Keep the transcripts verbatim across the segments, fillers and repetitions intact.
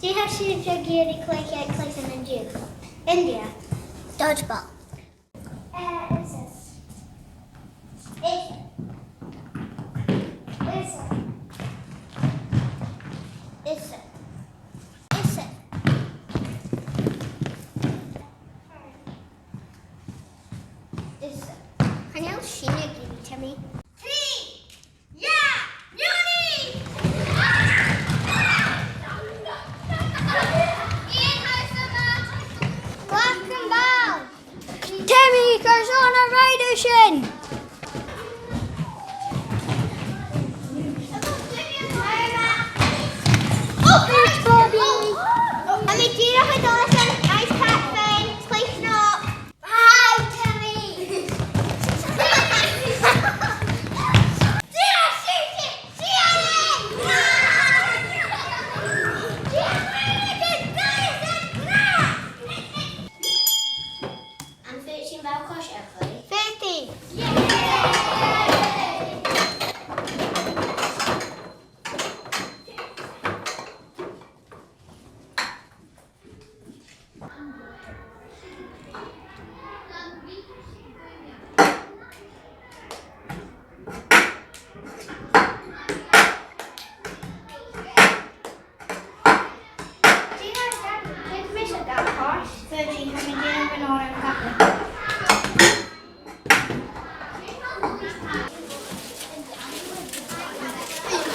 Dè tha sibhse ag iarraidh cluich aig Cluich an-diugh? India. Dodgeball. Eh, is e. Is e. Is e. Is e. Is e. Is e. Chan eil sin ag iarraidh, Timmy. Trì! Yeah! Muni! Ian, how's the match? Black and ball! Timmy, carson a rinn thu sin? Oh, there's Bobby! Tha mi dìreach a' dol leis an ice pack fhèin. Cluich no. Hi, Timmy! Dìreach siud! Am faod sinn a bhith a' coiseachd? Faodaidh! Dìreach, dìreach, dìreach, dìreach.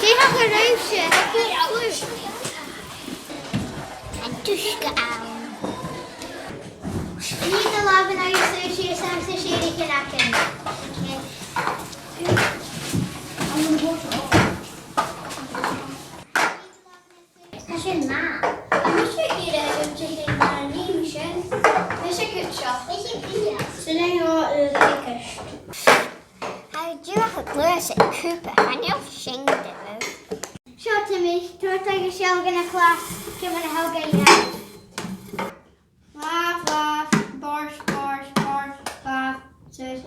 Dè tha thu ag ràdh? An t-uisge ann. Nì do làmhan agus suidh sìos anns an t-sèithear againn. Tha sin math. Tha mise ag iarraidh a bhith a' dol a dh'fhaighinn sin. Mise ag iarraidh seo. Mise ag iarraidh. Sin e, a, a, a, ceist. Tha thu dìreach a' gluasad cupa, chan eil sin dona. Seo, Timmy, tabhair do shealgadh na clas, ciamar a thog e. Laugh, laugh, bars, bars, bars, laugh, sis.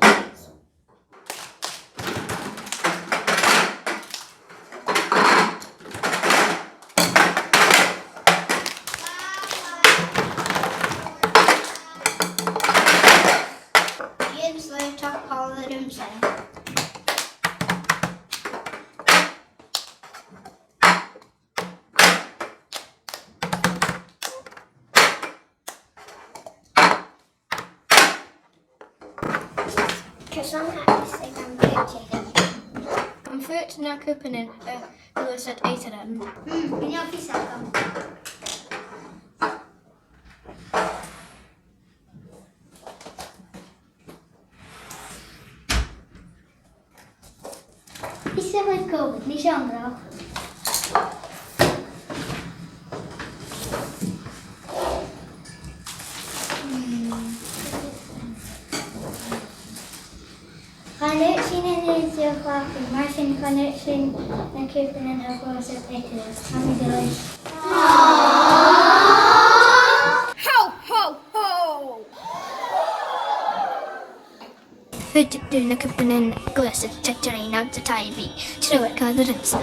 Ian Slater, Paula Dempsey. Carson a tha fios agam dè tha seo? Am faod na cupannan, eh, a ghluasad eadarainn? Mm, chan eil fhios agam. Is e bhith gu, nì seo an-dràsta. Chan fhaod sinn an aodach a chleachdadh, mar sin chan fhaod sinn na cupannan a ghluasad eadarainn. Tha mi deònach. Ho, ho, ho! Faodaidh tu na cupannan a ghluasad eadarainn agus a' taigh-bìdh. Trobhad còmhla riumsa.